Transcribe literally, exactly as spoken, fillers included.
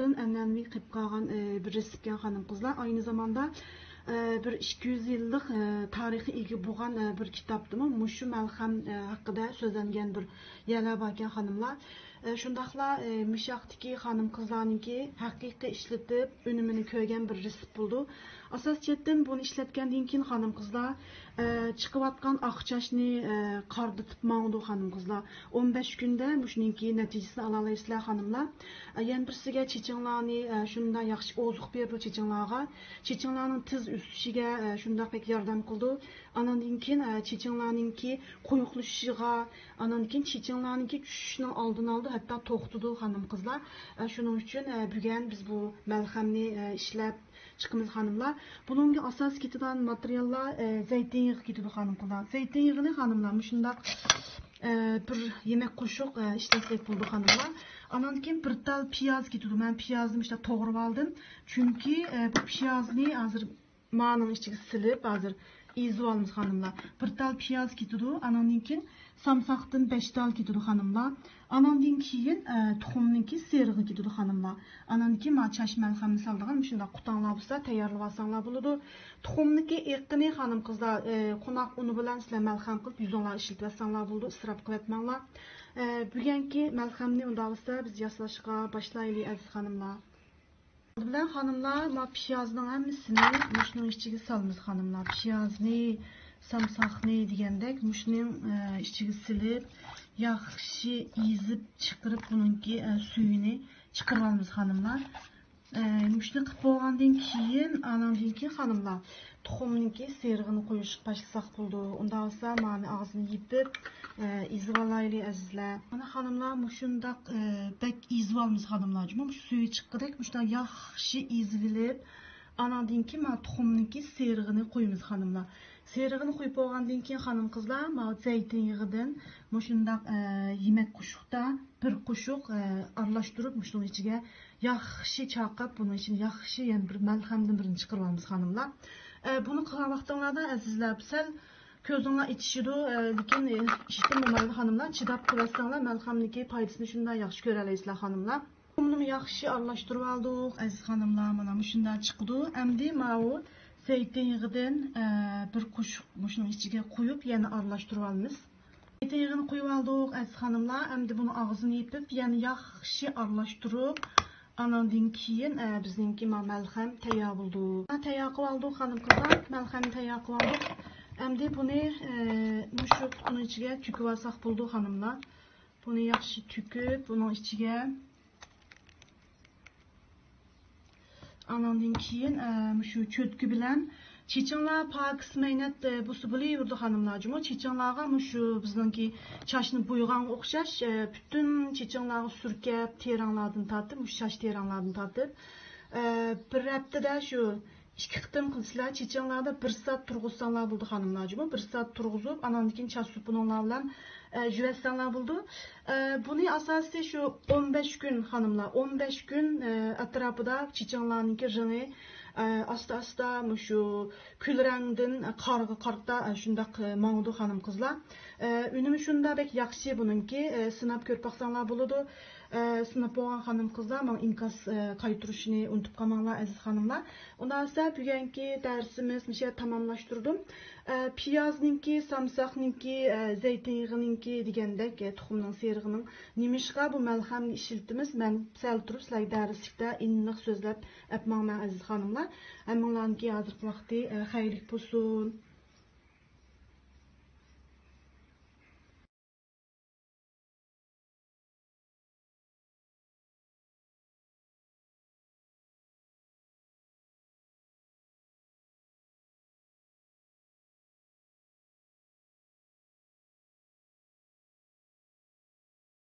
ئەنئەنىۋى قېلىپ قالغان، ئە، بىر رېتسېپكەن خانىم-قىزلار. ئاينى زاماندا، ئە، بىر ئىككى يۈز يىللىق، ئە، تارىخى ئىگە بولغان، ئە، بىر كىتابتىمۇ مۇشۇ مەلخەم، ئە، ھەققىدە سۆزلەنگەن بىر يەرلەر باركەن خانىملار. ئە، شۇنداقلا، ئە، مۇشۇ ياقتىكى خانىم-قىزلارنىڭكى ھەقىقىي ئىشلىتىپ، ئۈنۈمىنى كۆرگەن بىر رېتسېپ بولىدۇ. ئاساسىي جەھەتتىن بۇنى ئىشلەتكەندىن كېيىن خانىم-قىزلار، ئە، چىقىۋاتقان ئاق چاچنى، ئە، قارىدىتىپ ماڭىدۇ خانىم-قىزلار. ئون بەش كۈندە مۇشۇنىڭكى نەتىجىسىنى ئالالايسىلەر خانىملار. ئە، يەنە بىرسىگە چېچىڭلارنى، ئە، شۇنداق ياخشى ئوزۇق بېرىدۇ چېچىڭلارغا. چېچىڭلارنىڭ تېز ئۆسۈشىگە، ئە، شۇنداق بەك ياردەم قىلىدۇ. ئانىڭدىن كېيىن، ئە، چېچىڭلارنىڭكى قويۇقلىشىشىغا، ئانىڭدىن كېيىن چېچىڭلارنىڭكى چۈشۈشىنىڭ ئالدىنى ئالىدۇ، ھەتتا توختىتىدۇ خانىم-قىزلار. ئە، شۇنىڭ ئۈچۈن، ئە، بۈگۈن بىز بۇ مەلخەمنى، ئە، ئىشلەپ چىقىمىز خانىملار. بۇنىڭغا ئاساس كېتىدىغان ماتېرىياللار، ئە، زەيتۇن يېغى كېتىدۇ خانىم-قىزلار. زەيتۇن يېغىنى خانىملار مۇشۇنداق، ئە، بىر يېمەك قوشۇق، ئە، ئىشلەتسەك بولىدۇ خانىملار. ئانىڭدىن كېيىن بىر تال پىياز كېتىدۇ. مەن پىيازنى مۇشۇنداق توغرىۋالدىم. چۈنكى، ئە، بۇ پىيازنى ھازىر مانىڭ ئىچىگە سېلىپ، ھازىر ئېزىۋالىمىز خانىملار. بىر تال پىياز كېتىدۇ. ئانىڭدىن كېيىن سامساقتىن بەش تال كېتىدۇ خانىملار. ئانىڭدىن كېيىن، ئە، تۇخۇمنىڭكى سېرىقى كېتىدۇ خانىملار. ئانىڭدىن كېيىن مانا چاچ مەلخەمنى سالىدىغان مۇشۇنداق قۇتاڭلار بولسا تەييارلىۋالساڭلار بولىدۇ. تۇخۇمنىڭكى ئېقىنى خانىم-قىزلار، ئە، قوناق ئۇنى بىلەن سىلەر مەلخەم قىلىپ يۈزۈڭلار ئىشلىتىۋەتسەڭلار بولىدۇ، ئىسراپ قىلىۋەتمەڭلار. ئە، بۈگۈنكى مەلخەمنى ئۇنداق بولسا بىز ياساشقا باشلايلى، ئەزىز خانىملار. بىلەن خانىملار، ما پىيازنىڭ ھەممىسىنى مۇشۇنىڭ ئىچىگە سالىمىز خانىملار. پىيازنى، سامساقنى دېگەندەك مۇشۇنىڭ، ئە، ئىچىگە سېلىپ، ياخشى ئېزىپ چىقىرىپ، بۇنىڭكى، ئە، سۈيىنى چىقىرىۋالىمىز خانىملار. ئە، مۇشۇنى قىلىپ بولغاندىن كېيىن، ئانىڭدىن كېيىن خانىملار، تۇخۇمنىڭكى سېرىغىنى قويۇشقا باشلىساق بولىدۇ. ئۇنداق بولسا، مانى ئاغزىنى يېپىپ، ئە، ئېزىۋالايلى، ئەزىزلەر. مانا خانىملار، مۇشۇنداق، ئە، بەك ئېزىۋالىمىز خانىملار. جۇمۇ مۇشۇ سۈيى چىققۇدەك مۇشۇنداق ياخشى ئېزىۋېلىپ، ئاناندىن كېيىن مانا تۇخۇمنىڭكى سېرىغىنى قويىمىز خانىملار. سېرىغىنى قويۇپ بولغاندىن كېيىن خانىم-قىزلار، مانا زەيتۇن يېغىدىن مۇشۇنداق، ئە، يېمەك قوشۇقتا بىر قوشۇق، ئە، ئارىلاشتۇرۇپ مۇشۇنىڭ ئىچىگە ياخشى چايقاپ، بۇنىڭ ئىچىدىن ياخشى يەنە بىر مەلخەمدىن بىرنى چىقىرىۋالىمىز خانىملار. ئە، بۇنى قىلغان ۋاقتىڭلاردا ئەزىزلەر سەل كۆزۈڭلار ئېچىشىدۇ، ئە، لېكىن، ئە، ئىشتىن بولمايدۇ خانىملار. چىداپ قىلىۋەتسەڭلار مەلخەمنىڭكى پايدىسىنى شۇنداق ياخشى كۆرەلەيسىلەر خانىملار. تۇخۇمنىمۇ ياخشى ئارىلاشتۇرۇۋالدۇق ئەزىز خانىملار. مانا مۇشۇنداق چىقىدۇ. ئەمدى ماۋۇ زەيتۇن يېغىدىن، ئە، بىر قوشۇق مۇشۇنىڭ ئىچىگە قويۇپ يەنە ئارىلاشتۇرۇۋالىمىز. زەيتۇن يېغىنى قويۇۋالدۇق ئەزىز خانىملار. ئەمدى بۇنى ئاغزىنى يېپىپ يەنە ياخشى ئارىلاشتۇرۇپ، ئاناندىن كېيىن، ئە، بىزنىڭكى ما مەلخەم تەييار بولدى. تەييار قىلىۋالدۇق خانىم-قىزلار. مەلخەمنى تەييار قىلىۋالدۇق. ئەمدى بۇنى، ئە، مۇشۇ قۇتىنىڭ ئىچىگە تۆكۈۋالساق بولىدۇ خانىملار. بۇنى ياخشى تۆكۈپ، بۇنىڭ ئىچىگە ئاناندىن كېيىن، ئە، مۇشۇ چۆتكە بىلەن چېچىڭلار پاكىز مەينەت، ئە، بولسا بولۇۋېرىدۇ خانىملار. جۇمۇ چېچىڭلارغا مۇشۇ بىزنىڭكى چاچنى بويىغانغا ئوخشاش، ئە، پۈتۈن چېچىڭلارغا سۈركەپ، تېرەڭلاردىن تارتىپ، مۇشۇ چاچ تېرەڭلاردىن تارتىپ، ئە، بىر ھەپتىدە شۇ ئىككى قېتىم قىلسىلەر، چېچىڭلاردا بىر سائەت تۇرغۇزساڭلار بولىدۇ خانىملار. جۇمۇ بىر سائەت تۇرغۇزۇپ، ئاناندىن كېيىن چاچ سۇپىنىڭلار بىلەن، ئە، يۇيۇۋەتسەڭلار بولىدۇ. ئە، بۇنى ئاساسىي شۇ ئون بەش كۈن خانىملار، ئون بەش كۈن، ئە، ئەتراپىدا چېچىڭلارنىڭكى رېڭى، ئە، ئاستا-ئاستا مۇشۇ كۈل رەڭدىن قارىغا قارىتا، ئە، شۇنداق، ئە، ماڭىدۇ خانىم-قىزلار. ئە، ئۈنۈمى شۇنداق بەك ياخشى بۇنىڭكى، ئە، سىناپ كۆرۈپ باقساڭلار بولىدۇ. ئە، سىناپ بولغان خانىم-قىزلار ماڭا ئىنكاس، ئە، قايتۇرۇشنى ئۇنتۇپ قالماڭلار ئەزىز خانىملار. ئۇنداق بولسا بۈگۈنكى دەرسىمىز مۇشۇ يەردە تاماملاشتۇردۇم. ئە، پىيازنىڭكى، سامساقنىڭكى، ئە، زەيتۇن يېغىنىڭكى دېگەندەك، ئە، تۇخۇمنىڭ سېرىغىنىڭ نېمىشقا بۇ مەلخەمنى ئىشلىتىمىز؟ مەن سەل تۇرۇپ سىلەرگە دەرسلىكتە ئېنىق سۆزلەپ ئەپ ماڭىمەن ئەزىز خانىملار. ھەممىڭلارنىڭكى ھازىرقى ۋاقتى، ئە، خەيرلىك بولسۇن.